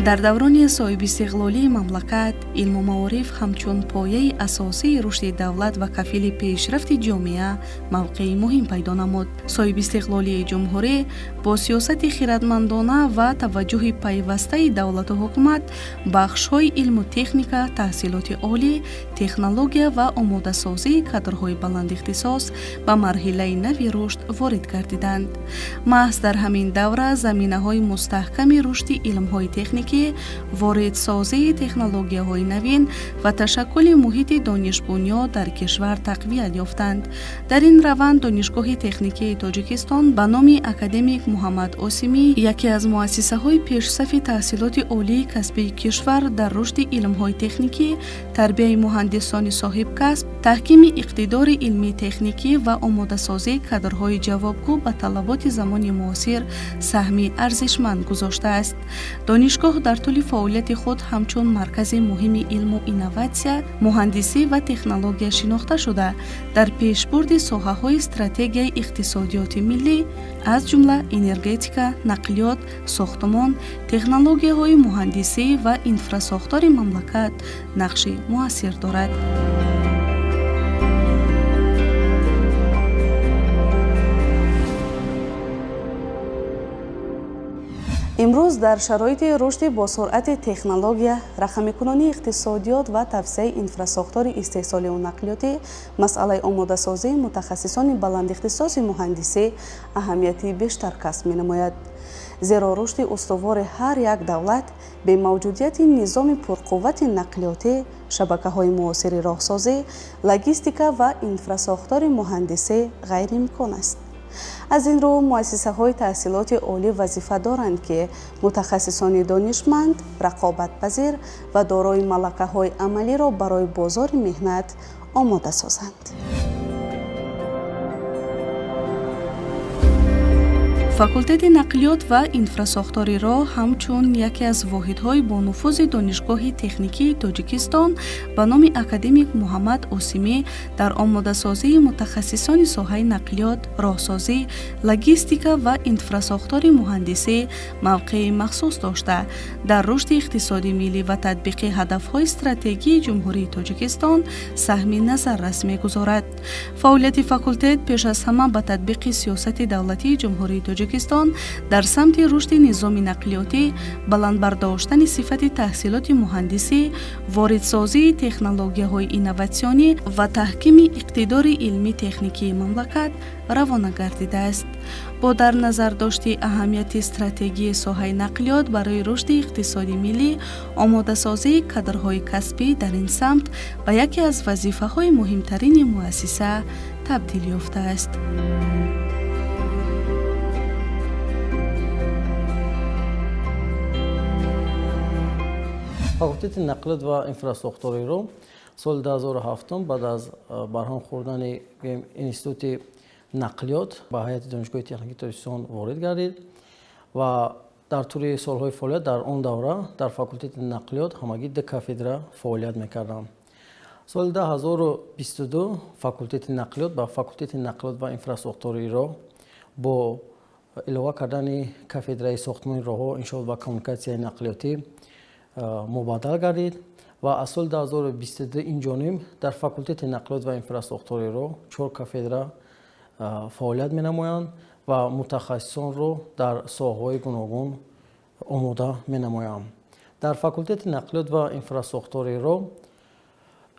Дар даврони соҳибистиқлолии мамлакат илму маориф ҳамчун пояи асосии рушди давлат ва кафили пешрафти ҷомеа мавқеи муҳим пайдо намуд. Соҳибистиқлолии ҷумҳурӣ бо сиёсати хиратмандона ва таваҷҷӯҳи пайвастаи давлату ҳукумат бахшҳои илму техника, таҳсилоти олӣ, технология ва омодасозии кадрҳои баландихтисос ба марҳилаи нави рушд ворид гардиданд. Маҳз дар ҳамин давра заминаҳои мустаҳками рушди илмҳои техникӣ, воридсозии технологияҳои навин ва ташаккули муҳити донишбунёд дар кишвар тақвият ёфтанд. Дар ин раванд Донишгоҳи техникии Тоҷикистон ба номи академик Муҳаммад Осимӣ яке аз муассисаҳои пешсафи таҳсилоти олии касбии кишвар дар рушди илмҳои техникӣ, тарбияи муҳандисони соҳибкасб, таҳкими иқтидори илмии техникӣ ва омодасозии кадрҳои ҷавобгӯ ба талаботи замони муосир саҳми арзишманд гузоштааст. Донишгоҳ дар тӯли фаъолияти худ ҳамчун маркази муҳими илму инноватсия, муҳандисӣ ва технология шинохта шуда, дар пешбурди соҳаҳои стратегияи иқтисодиёти миллӣ, аз ҷумла энергетика, нақлиёт, сохтмон, технологияҳои муҳандисӣ ва инфрасохтори мамлакат нақши муассир дорад. Имрӯз дар шароити рушди босуръати технология, рақамикунонии иқтисодиёт ва тавсеаи инфрасохтори истеҳсолию нақлиётӣ масъалаи омодасозии мутахассисони баландихтисоси муҳандисӣ аҳамияти бештар касб менамояд. Зеро рушди устувори ҳар як давлат бемавҷудияти низоми пурқуввати нақлиётӣ, шабакаҳои муосири роҳсозӣ, логистика ва инфрасохтори муҳандисӣ ғайриимкон аст. Аз ин рӯ муассисаҳои таҳсилоти олӣ вазифа доранд, ки мутахассисони донишманд, рақобатпазир ва дорои малакаҳои амалиро барои бозори меҳнат омода созанд. Факултети нақлиёт ва инфрасохтори роҳ ҳамчун яке аз воҳидҳои бонуфузи Донишгоҳи техникии Тоҷикистон ба номи академик Муҳаммад Осимӣ дар омодасозии мутахассисони соҳаи нақлиёт, роҳсозӣ, логистика ва инфрасохтори муҳандисӣ мавқеи махсус дошта, дар рушди иқтисоди миллӣ ва татбиқи ҳадафҳои стратегии Ҷумҳурии Тоҷикистон саҳми назаррас мегузорад. Фаъолияти факултет пеш аз ҳама ба татбиқи сиёсати давлатии Ҷумҳурии Тоҷикистон дар самти рушди низоми нақлиётӣ, баланд бардоштани сифати таҳсилоти муҳандисӣ, воридсозии технологияҳои инноватсионӣ ва таҳкими иқтидори илмӣ-техникии мамлакат равона гардидааст. Бо дар назардошти аҳамияти стратегии соҳаи нақлиёт барои рушди иқтисоди миллӣ, омодасозии кадрҳои касбӣ дар ин самт ба яке аз вазифаҳои муҳимтарини муассиса табдил ёфтааст. Факултети нақлиёт ва инфрасохтори роҳ соли 2007 баъд аз барҳам хӯрдани институти нақлиёт ба ҳайати Донишгоҳи техникии Тоҷикистон ворид гардид ва дар тӯли солҳои фаъолият дар он давра дар факултети нақлиёт ҳамагӣ ду кафедра фаъолият мекарданд. Соли 2022 факултети нақлиёт ба факултети нақлиёт ва инфрасохтори роҳ бо илова кардани кафедраи сохтмони роҳҳо, иншоот ва коммуникатсияи нақлиётӣ мубаддал гардид ва аз соли 2022 ин ҷониб дар факултети нақлиёт ва инфрасохтори роҳ чор кафедра фаъолият менамоянд ва мутахассисонро дар соҳаҳои гуногун омода менамоянд. Дар факултети нақлиёт ва инфрасохтори роҳ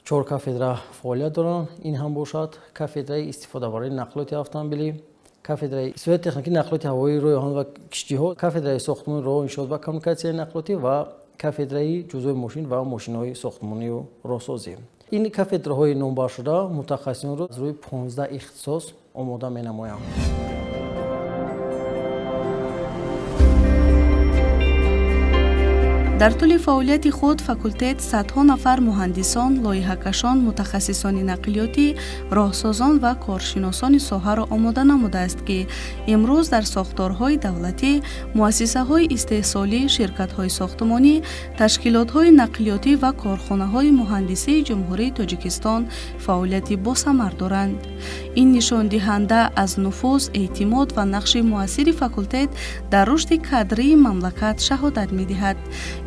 чор кафедра фаъолият доранд. Ин ҳам бошад кафедраи истифодабарии нақлиёти автомобилӣ, кафедраи истифодаи техникии нақлиёти ҳавоӣ, роҳи оҳан ва киштиҳо, кафедраи сохтмони роҳ, иншоот ва коммуникатсияи нақлиётӣ ва кафедраи ҷузъҳои мошин ва мошинҳои сохтмонию роҳсозӣ. Ин кафедраҳои номбаршуда мутахассисонро аз рӯи 15 ихтисос омода менамоянд. Дар тӯли фаъолияти худ факултет садҳо нафар муҳандисон, лоиҳакашон, мутахассисони нақлиётӣ, роҳсозон ва коршиносони соҳаро омода намудааст, ки имрӯз дар сохторҳои давлатӣ, муассисаҳои истеҳсолӣ, ширкатҳои сохтмонӣ, ташкилотҳои нақлиётӣ ва корхонаҳои муҳандисии Ҷумҳурии Тоҷикистон фаъолияти босамар доранд. Ин нишондиҳанда аз нуфуз, эътимод ва нақши муассири факултет дар рушди кадрии мамлакат шаҳодат медиҳад.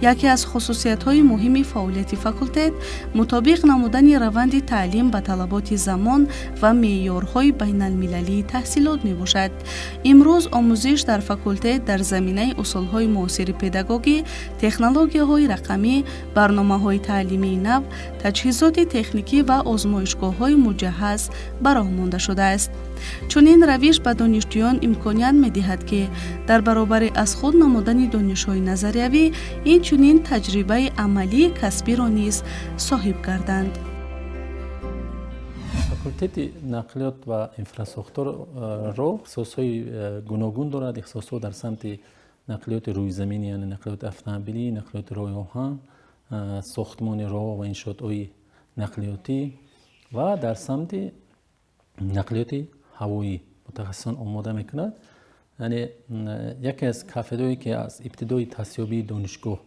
Яке аз хусусиятҳои муҳими фаъолияти факултет мутобиқ намудани раванди таълим ба талаботи замон ва меъёрҳои байналмилалии таҳсилот мебошад. Имрӯз омӯзиш дар факултет дар заминаи усулҳои муосири педагогӣ, технологияҳои рақамӣ, барномаҳои таълимии нав, таҷҳизоти техникӣ ва озмоишгоҳҳои муҷаҳҳаз ба роҳ монда шудааст. Чунин равиш ба донишҷӯён имконият медиҳад, ки дар баробари аз худ намудани донишҳои назариявӣ, инчунин таҷрибаи амалии касбиро низ соҳиб гарданд. Факултети нақлиёт ва инфрасохторро ихтисосҳои гуногун дорад. Ихтисосҳо дар самти нақлиёти рӯизаминӣ, яъне нақлиёти автомобилӣ, нақлиёти роҳи оҳан, сохтмони роҳ ва иншоотҳои нақлиётӣ ва дар самти нақлиёти ҳавоӣ мутахассисон омода мекунад. Яъне яке аз кафедрое, ки аз ибтидои таъсисёбии донишгоҳ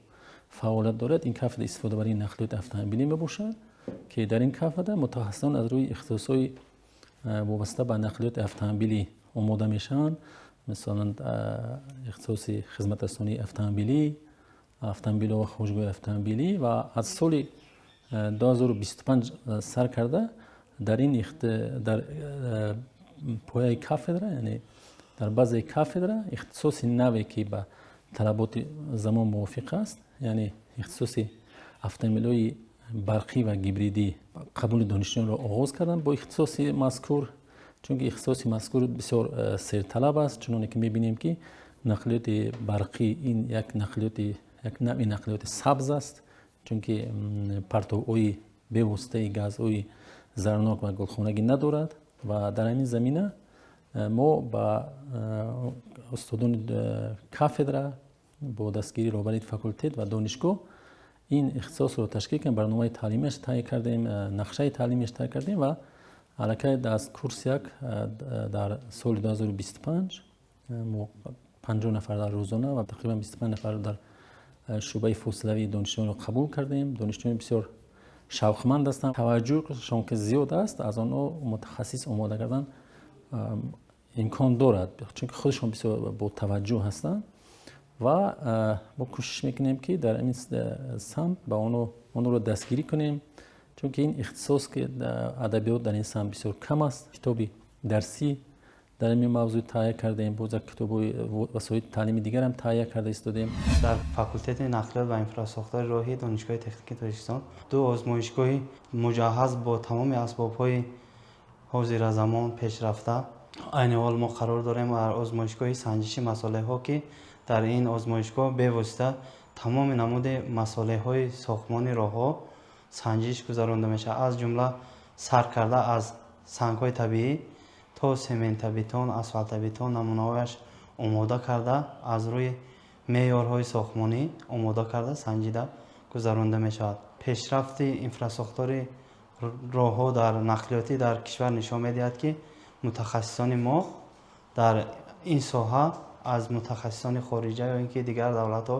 фаъолият дорад, ин кафедра истифодабарии нақлиёти автомобилӣ мебошад, ки дар ин кафедра мутахассисон аз рӯи ихтисосҳои вобаста ба нақлиёти автомобилӣ омода мешаванд. Масалан, ихтисоси хизматрасонии автомобилӣ, автомобилҳо ва хоҷгоҳи автомобилӣ. Ва аз соли 2025 сар карда дар ин дар пояи кафедра, яъне дар базаи кафедра, ихтисоси наве, ки ба талаботи замон мувофиқ аст, яъне ихтисоси автомобилҳои барқӣ ва гибридӣ, қабули донишҷӯёнро оғоз карданд бо ихтисоси мазкур, чунки ихтисоси мазкур бисёр серталаб аст. Чуноне ки мебинем, ки нақлиёти барқӣ ин як навъи нақлиёти сабз аст, чунки партовҳои бевоситаи газҳои зарарнок ва гулхонагӣ надорад. Ва дар ҳамин замина мо ба устодони кафедра бо дастгирии роҳбарии факултет ва донишгоҳ ин ихтисосро ташкил кардем, барномаи таълимиаш таҳия кардем, нақшаи таълимиаш таҳия кардем ва аллакай аз курси як дар соли 2025 мо 50 нафар дар рӯзона ва тақрибан 25 нафар дар шӯъбаи фосилавии донишҷӯёнро қабул кардем. Донишҷӯён бисёр шавқманд ҳастанд, таваҷҷӯҳшон ки зиёд аст, аз онҳо мутахассис омода кардан имкон дорад, чунки худашон бисёр бо таваҷҷӯҳ ҳастанд. Ва мо кӯшиш мекунем, ки дар ин самт ба онҳоро дастгирӣ кунем, чунки ин ихтисос ки адабиёт дар ин самт бисёр кам аст. Китоби дарсӣ дар ин мавзӯъ таҳия кардем, боз як китобҳои васоити таълими дигарам таҳия карда истодем. Дар факултети нақлиёт ва инфрасохтори роҳии Донишгоҳи техникии Тоҷикистон ду озмоишгоҳи муҷаҳҳаз бо тамоми асбобҳои ҳозиразамон пешрафта. Айни ҳол мо қарор дорем дар озмоишгоҳи санҷиши масолеҳҳо, ки дар ин озмоишгоҳ бевосита тамоми намуди масолеҳҳои сохтмони роҳҳо санҷиш гузаронда мешавад, аз ҷумла сар карда аз сангҳои табиӣ то сементобетон, асфалтобетон намунаҳояш омода карда, аз рӯи меъёрҳои сохтмонӣ омода карда, санҷида гузаронда мешавад. Пешрафти инфрасохтори роҳҳо дар нақлиётӣ дар кишвар нишон медиҳад, ки мутахассисони мо дар ин соҳа аз мутахассисони хориҷа ё ин ки дигар давлатҳо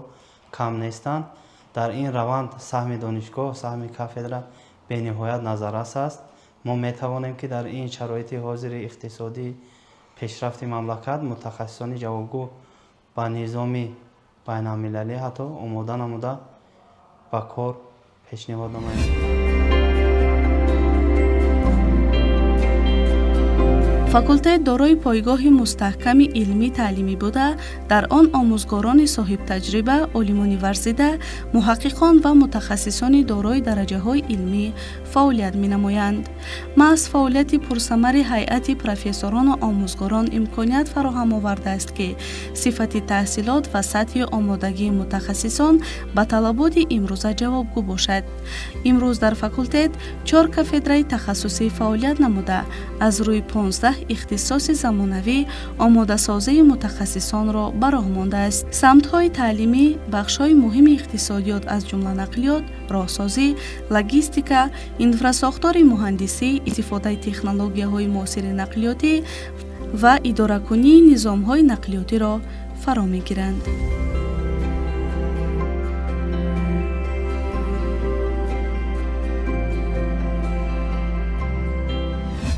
кам нестанд. Дар ин раванд саҳми донишгоҳ, саҳми кафедра бениҳоят назаррас аст. Мо метавонем, ки дар ин шароити ҳозири иқтисодии пешрафти мамлакат мутахассисони ҷавобгӯ ба низоми байналмилалӣ ҳатто омода намуда ба кор пешниҳод намоем. Факултет дорои пойгоҳи мустаҳками илмӣ таълимӣ буда, дар он омӯзгорони соҳибтаҷриба, олимони варзида, муҳаққиқон ва мутахассисони дорои дараҷаҳои илмӣ фаъолият менамоянд. Маҳз фаъолияти пурсамари ҳайати профессорону омӯзгорон имконият фароҳам овардааст, ки сифати таҳсилот ва сатҳи омодагии мутахассисон ба талаботи имрӯза ҷавобгӯ бошад. Имрӯз дар факултет чор кафедраи тахассусӣ фаъолият намуда, аз рӯи 15 ихтисоси замонавӣ омодасозии мутахассисонро ба роҳ мондааст. Самтҳои таълимӣ бахшҳои муҳими иқтисодиёт, аз ҷумла нақлиёт, роҳсозӣ, логистика, инфрасохтори муҳандисӣ, истифодаи технологияҳои муосири нақлиётӣ ва идоракунии низомҳои нақлиётиро фаро мегиранд.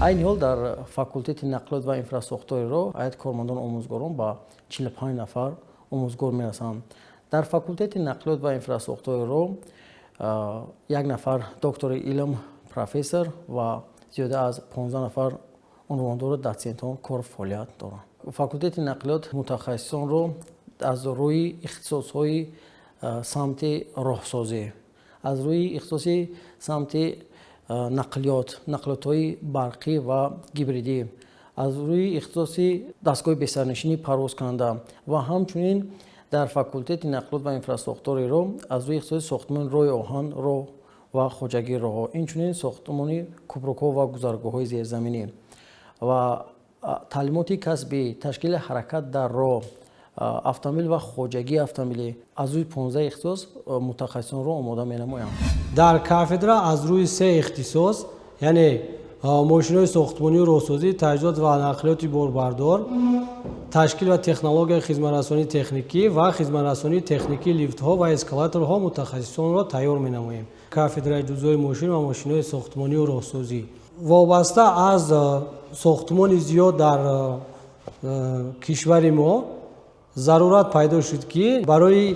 Айни ҳол дар факултети нақлиёт ва инфрасохтори роҳ ҳайати кормандону омӯзгорон ба 45 нафар омӯзгор мерасанд. Дар факултети нақлиёт ва инфрасохтори роҳ як нафар доктори илм, профессор ва зиёда аз 15 нафар унвондору дотсентон кор фаъолият доранд. Факултети нақлиёт мутахассисонро аз рӯи ихтисосҳои самти роҳсозӣ, аз рӯи ихтисоси самти нақлиёт, нақлиётҳои барқӣ ва гибридӣ, аз рӯи ихтисоси дастгоҳи бесарнишинӣ парвозкунанда ва ҳамчунин дар факултети нақлиёт ва инфрасохтори роҳ аз рӯи ихтисоси сохтмони роҳи оҳан, роҳ ва хоҷагии роҳҳо, инчунин сохтмони кӯпрукҳо ва гузаргоҳҳои зерзаминӣ ва таълимоти касбӣ, ташкили ҳаракат дар роҳ, автомобил ва хоҷагии автомобилӣ аз рӯи 15 ихтисос мутахассисонро омода менамоянд. Дар кафедра аз рӯи се ихтисос, яъне мошинои сохтмонию роҳсозӣ, таҷҳизот ва нақлиёти борбардор, ташкил ва технологияи хизматрасонии техникӣ ва хизматрасонии техникии лифтҳо ва эскалаторҳо мутахассисонро тайёр менамоем. Кафедраи ҷузъҳои мошин ва мошинои сохтмонию роҳсозӣ вобаста аз сохтмони зиёд дар кишвари мо зарурат пайдо шуд, ки барои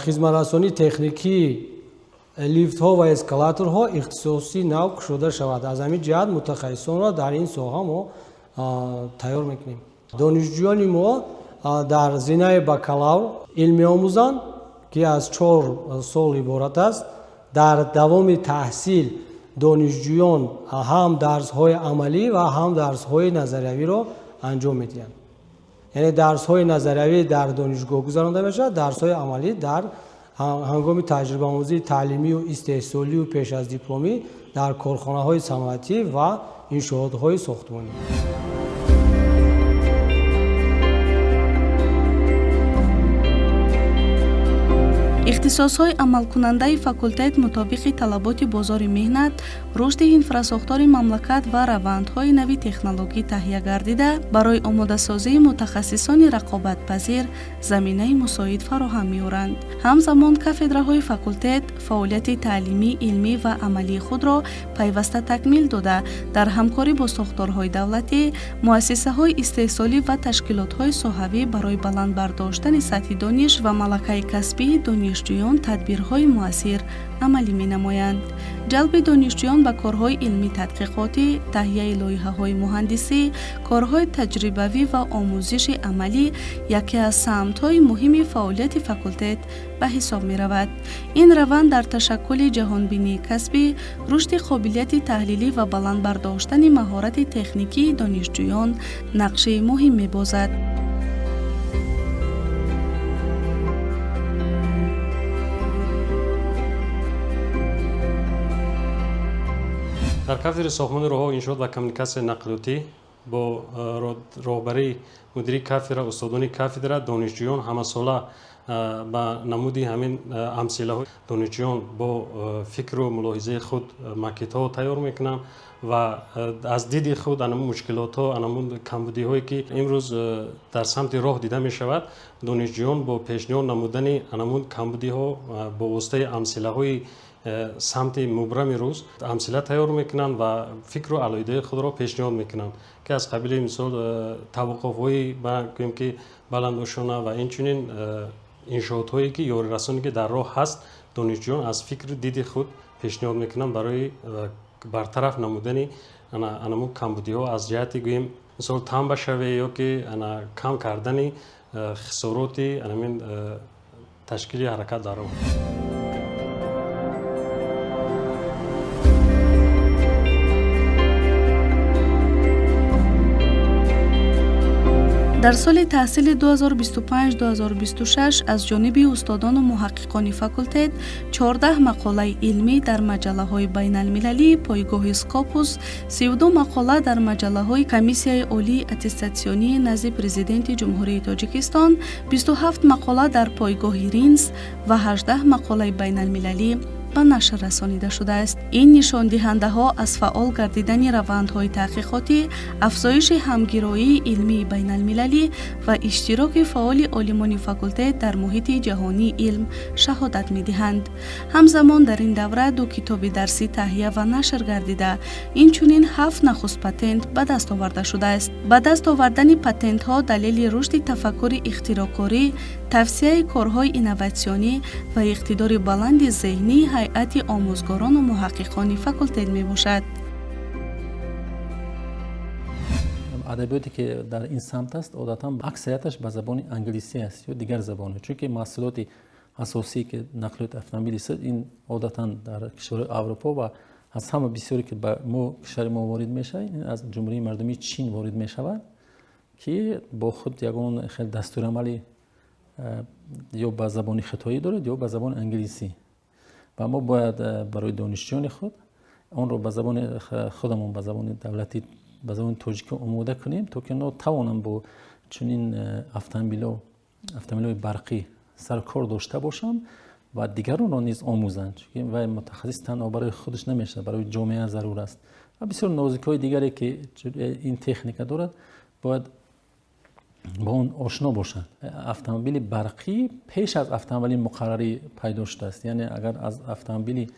хизматрасонии техникии лифтҳо ва эскалаторҳо ихтисоси нав кушода шавад. Аз ҳамин ҷиҳат мутахассисонро дар ин соҳа мо тайёр мекунем. Донишҷӯёни мо дар зинаи бакалавр илм меомӯзанд, ки аз 4 сол иборат аст. Дар давоми таҳсил донишҷӯён ҳам дарсҳои амалӣ ва ҳам дарсҳои назариявиро анҷом медиҳанд. Яъне дарсҳои назариявӣ дар донишгоҳ гузаронда мешавад, дарсҳои амалӣ дар ҳангоми таҷрибаомӯзии таълимию истеҳсолию пеш аз дипломӣ дар корхонаҳои саноатӣ ва иншоотҳои сохтмонӣ. Ихтисосҳои амалкунандаи факултет мутобиқи талаботи бозори меҳнат, рушди инфрасохтори мамлакат ва равандҳои нави технологӣ таҳия гардида, барои омодасозии мутахассисони рақобатпазир заминаи мусоид фароҳам меоранд. Ҳамзамон кафедраҳои факултет фаъолияти таълимӣ, илмӣ ва амалии худро пайваста такмил дода, дар ҳамкорӣ бо сохторҳои давлатӣ, муассисаҳои истеҳсолӣ ва ташкилотҳои соҳавӣ барои баланд бардоштани сатҳи дониш ва малакаи касбии донишҷӯён тадбирҳои муассир амалӣ менамоянд. Ҷалби донишҷӯён ба корҳои илмӣ тадқиқотӣ, таҳияи лоиҳаҳои муҳандисӣ, корҳои таҷрибавӣ ва омӯзиши амалӣ яке аз самтҳои муҳими фаъолияти факултет ба ҳисоб меравад. Ин раванд дар ташаккули ҷаҳонбинии касбӣ, рушди қобилияти таҳлилӣ ва баланд бардоштани маҳорати техникии донишҷӯён нақши муҳим мебозад. Дар кафедраи сохтмони роҳҳо, иншоот ва коммуникатсияи нақлиётӣ бо роҳбарии мудири кафедра, устодони кафедра, донишҷӯён ҳамасола ба намуди ҳамин амсилаҳо донишҷӯён бо фикру мулоҳизаи худ макетҳо тайёр мекунанд ва аз диди худ анамун мушкилотҳо, анамун камбудиҳое ки имрӯз дар самти роҳ дида мешавад, донишҷӯён бо пешниҳод намудани анамун камбудиҳо бо воситаи амсилаҳои самти мубрами рӯз амсила тайёр мекунанд ва фикру алоҳидаи худро пешниҳод мекунанд, ки аз қабили мисол таваққуфҳои гӯем ки баландошона ва инчунин иншоотҳое ки ёрирасоне ки дар роҳ ҳаст, донишҷӯён аз фикру диди худ пешниҳод мекунанд барои бартараф намудани анамун камбудиҳо аз ҷиҳати гӯем мисол тамбашаве ё ки кам кардани хисороти анамин ташкили ҳаракат дар роҳ. Дар соли таҳсили 2025-2026 аз ҷониби устодону муҳаққиқони факултет 14 мақолаи илмӣ дар маҷаллаҳои байналмилалии пойгоҳи Скопус, 32 мақола дар маҷаллаҳои Комиссияи олии аттестатсионии назди Президенти Ҷумҳурии Тоҷикистон, 27 мақола дар пойгоҳи Ринс ва 18 мақолаи байналмилалӣ ба нашр расонида шудааст. Ин нишондиҳандаҳо аз фаъол гардидани равандҳои таҳқиқотӣ, афзоиши ҳамгироии илмии байналмилалӣ ва иштироки фаъоли олимони факултет дар муҳити ҷаҳонии илм шаҳодат медиҳанд. Ҳамзамон дар ин давра 2 китоби дарсӣ таҳия ва нашр гардида, инчунин 7 нахуст патент ба даст оварда шудааст. Ба даст овардани патентҳо далели рушди тафаккури ихтироъкорӣ, тавсияи корҳои инноватсионӣ ва иқтидори баланди зеҳнии ҳайати омӯзгорону муҳаққиқони факултет мебошад. Адабиёте ки дар ин самт аст, одатан аксарияташ ба забони англисӣ аст ё дигар забонҳо, чунки маҳсулоти асосие ки нақлиёти автомобилӣ аст, ин одатан дар кишварҳои Аврупо ва аз ҳама бисёре ки ба мо кишвари мо ворид мешавад, ин аз Ҷумҳурии Мардумии Чин ворид мешавад, ки бо худ ягон хел дастурамали ё ба забони хитоӣ дорад, ё ба забони англисӣ. Ва мо бояд барои донишҷӯёни худ онро ба забони худамон, ба забони давлатӣ, ба забони тоҷикӣ омода кунем, то ки онҳо тавонанд бо чунин автомобилҳои барқӣ саркор дошта бошанд ва дигаронро низ омӯзанд, чунки вай мутахассис танҳо барои худаш намешавад, барои ҷомеа зарур аст. Ва бисёр нозикҳои дигаре ки ин техника дорад, бояд бо он ошно бошанд. Автомобили барқӣ пеш аз автомобили муқаррарӣ пайдо шудааст. Яъне агар аз автомобили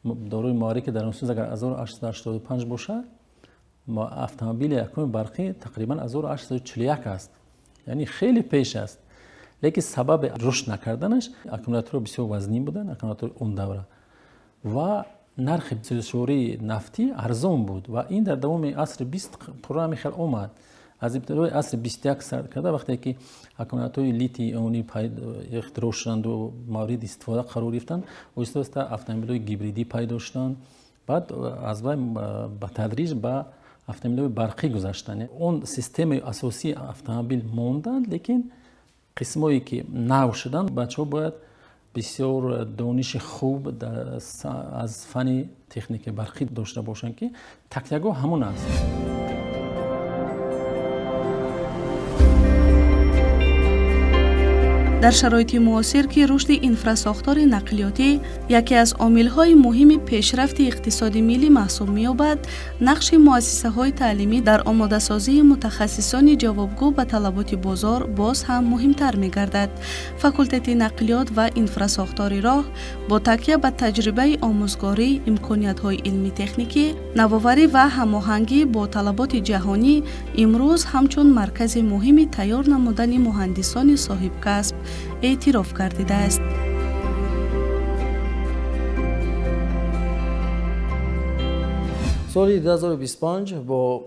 дорои муҳаррики дарунсӯз агар 1885 бошад, автомобили якуми барқӣ тақрибан 1841 аст, яъне хеле пеш аст. Лекин сабаби рушд накарданаш аккумуляторҳо бисёр вазнин буданд, аккумулятори он давра, ва нархи сӯзишвории нафтӣ арзон буд ва ин дар давоми асри 20 пурра ҳамин хел омад. Аз ибтидои асри 21 сар карда, вақте ки аккумуляторҳои литий-ионӣ ихтироъ шуданду мавриди истифода қарор гирифтанд, оҳиста оҳиста автомобилҳои гибридӣ пайдо шуданд, баъд аз вай ба тадриҷ ба автомобилҳои барқӣ гузаштанд. Он системаи асосии автомобил монданд, лекин қисмое ки нав шуданд, бачаҳо бояд бисёр дониши хуб аз фанни техникаи барқӣ дошта бошанд, ки такягоҳ ҳамон аст. Дар шароити муосир, ки рушди инфрасохтори нақлиётӣ яке аз омилҳои муҳими пешрафти иқтисоди миллӣ маҳсуб меёбад, нақши муассисаҳои таълимӣ дар омодасозии мутахассисони ҷавобгӯ ба талаботи бозор боз ҳам муҳимтар мегардад. Факултети нақлиёт ва инфрасохтори роҳ бо такя ба таҷрибаи омӯзгорӣ, имкониятҳои илмӣ-техникӣ, навоварӣ ва ҳамоҳангӣ бо талаботи ҷаҳонӣ имрӯз ҳамчун маркази муҳими тайёр намудани муҳандисони соҳибкасб эътироф гардидааст. Соли 2025 бо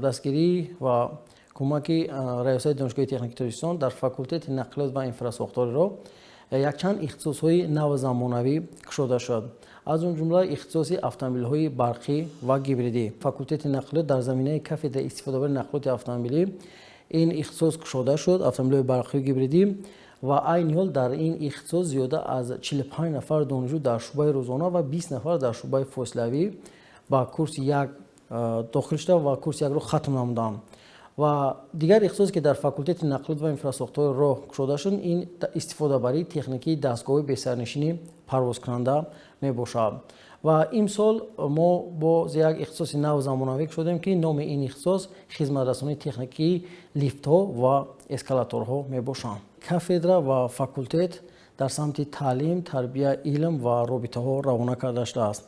дастгирӣ ва кӯмаки раёсати Донишгоҳи техникии Тоҷикистон дар факултети нақлиёт ва инфрасохтори роҳ якчанд ихтисосҳои навзамонавӣ кушода шуд. Аз он ҷумла ихтисоси автомобилҳои барқӣ ва гибридӣ. Факултети нақлиёт дар заминаи кафедраи истифодабари нақлиёти автомобилӣ ин ихтисос кушода шуд, автомобилҳои барқию гибридӣ, ва айни ҳол дар ин ихтисос зиёда аз 45 нафар донишҷӯ дар шӯъбаи рӯзона ва 20 нафар дар шӯъбаи фосилавӣ ба курси як дохил шуда ва курси якро хатм намуданд. Ва дигар ихтисосе ки дар факултети нақлиёт ва инфрасохтори роҳ кушода шуд, ин истифодабарии техникии дастгоҳҳои бесарнишини парвозкунанда мебошад. Ва имсол мо боз як ихтисоси нав замонавӣ кушодем, ки номи ин ихтисос хизматрасонии техникии лифтҳо ва эскалаторҳо мебошанд. Кафедра ва факултет дар самти таълим, тарбия, илм ва робитаҳо равона карда шудааст.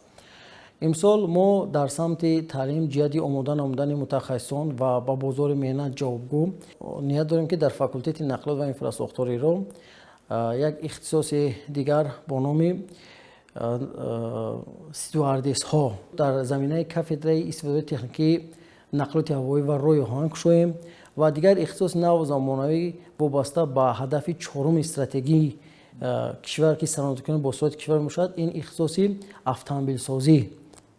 Имсол мо дар самти таълим ҷиҳати омода намудани мутахассисон ва ба бозори меҳнат ҷавобгӯ ният дорем, ки дар факултети нақлиёт ва инфрасохтори роҳ як ихтисоси дигар бо номи стюардессҳо дар заминаи кафедраи истифодаи техникии нақлиёти ҳавоӣ ва роҳи оҳан кушоем ва дигар ихтисоси нав замонавӣ вобаста ба ҳадафи чоруми стратегии кишвар, ки саноаткунии босуръати кишвар мебошад, ин ихтисоси автомобилсозӣ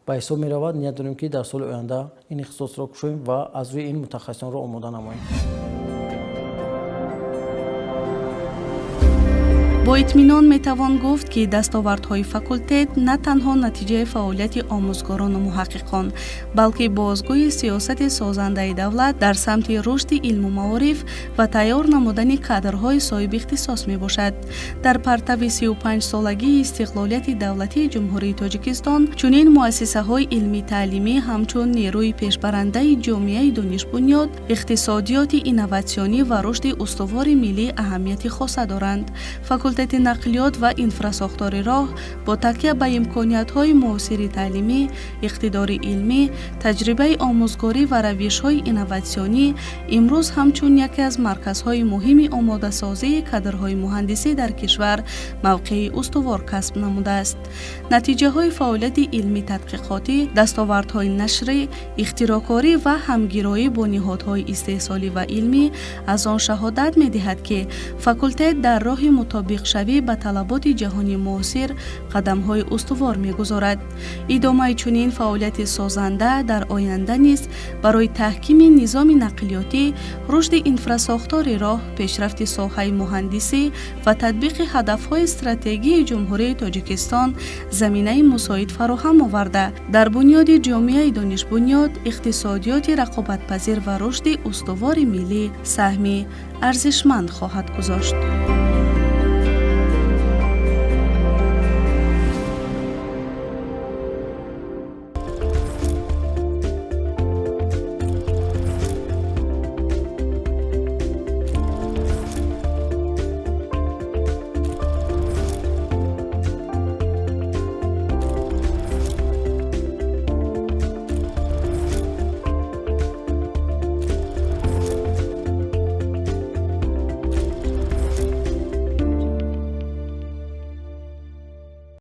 ба ҳисоб меравад. Ният дорем, ки дар соли оянда ин ихтисосро кушоем ва аз рӯи ин мутахассисонро омода намоем. Бо итминон метавон гуфт, ки дастовардҳои факултет на танҳо натиҷаи фаъолияти омӯзгорону муҳаққиқон, балки бозгӯи сиёсати созандаи давлат дар самти рушди илму маориф ва тайёр намудани кадрҳои соҳибихтисос мебошад. Дар партави 35-солагии истиқлолияти давлатии Ҷумҳурии Тоҷикистон чунин муассисаҳои илмӣ-таълимӣ ҳамчун нерӯи пешбарандаи ҷомеаи донишбунёд, иқтисодиёти инноватсионӣ ва рушди устувори миллӣ аҳамияти хоса доранд. Факултети нақлиёт ва инфрасохтори роҳ бо такя ба имкониятҳои муосири таълимӣ, иқтидори илмӣ, таҷрибаи омӯзгорӣ ва равишҳои инноватсионӣ имрӯз ҳамчун яке аз марказҳои муҳими омодасозии кадрҳои муҳандисӣ дар кишвар мавқеи устувор касб намудааст. Натиҷаҳои фаъолияти илмӣ-тадқиқотӣ, дастовардҳои нашрӣ, ихтироъкорӣ ва ҳамгироӣ бо ниҳодҳои истеҳсолӣ ва илмӣ аз он шаҳодат медиҳад, ки факултет дар роҳи мутобиқшавӣ ба талаботи ҷаҳони муосир қадамҳои устувор мегузорад. Идомаи чунин фаъолияти созанда дар оянда низ барои таҳкими низоми нақлиётӣ, рушди инфрасохтори роҳ, пешрафти соҳаи муҳандисӣ ва татбиқи ҳадафҳои стратегии Ҷумҳурии Тоҷикистон заминаи мусоид фароҳам оварда, дар бунёди ҷомеаи донишбунёд, иқтисодиёти рақобатпазир ва рушди устувори миллӣ саҳми арзишманд хоҳад гузошт.